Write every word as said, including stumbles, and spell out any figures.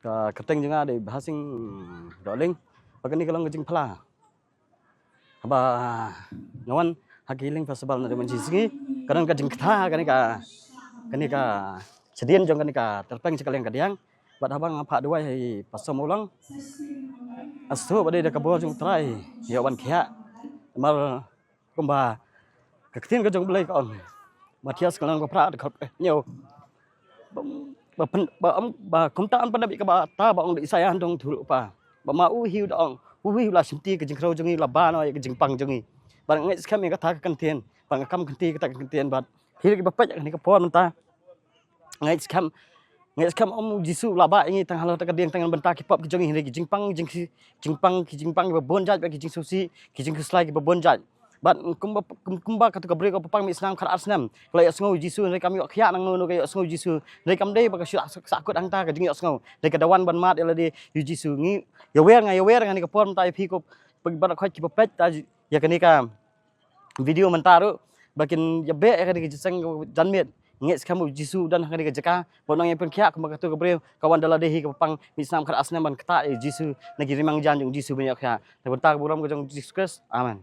Kyrteng jong nga dei Bhasing Dohling. Bad kane ka long ka jingphla. Haba nga wan ha ki Healing Festival na dei mynta sngi, ka don ka jingkthah kane ka, kane ka shadien jong kane ka tyrpeng sha ka liang ka diang. Bad haba nga phah duwai ha i Pastor Mawlong, nga sngewthuh ba dei da ka bor jong U Trai ïa ban khiah. Namar kumba ka ktien ka jong U Blei ka ong, Mathaios ka lynnong ba phra, dkhot hynñiew, ba, ba, ba kumta yn pyndep ïa kaba, kata ba ong da u Isaïah hangtei u lypa. Ba ma u hi u da ong, u hi u la shimti ka jingkhrew jong ngi, la ban noh ïa ka jingpang jong ngi. Bad nga ngeit skhem ïa kata ka ktien, bad nga kam kynti ïa kata ka ktien, bad phi kiba peit ha kane ka por mynta, nga ngeit skhem, nga ngeit skhem ym U Jisu u la bah ïa ngi tang halor kata ka dieng tang na bynta ki pop ki jong ngi, hynrei ki jingpang, jing ki, jingpang, ki jingpang kiba bun jait, bad ki jingsngewsih, ki jingkhuslai kiba bun jait. Bad kumba, kum-, kumba katu ka briew kaba pang mih snam khatar snem, ka la ïohsngew U Jisu, hynrei kam ïoh khiah nangno nangno ka ïohsngew U Jisu, hynrei kam dei ba ka shu sah kut hangta ka jingïohsngew. Hynrei ka da wan ban mad ïa lade ïa U Jisu. Ngi ïawer, nga ïawer ha kane ka por mynta ïa phi ko, bad khot kiba peit ïa kane ka video mynta ruh, ba kin ïa beh ïa kane ka jingïaseng janmiet. Nga ngeit skhem U Jisu u don ha kane ka jaka, bad u nang ïa pynkhiah kumba katu ka briew ka wan da lade hi kaba pang mih snam khatar snem ban ktah ïa U Jisu na ki ri mang jan jong U Jisu ban ïoh khiah. Na ka bynta ka burom ka jong U Jisu Khrist. Amen.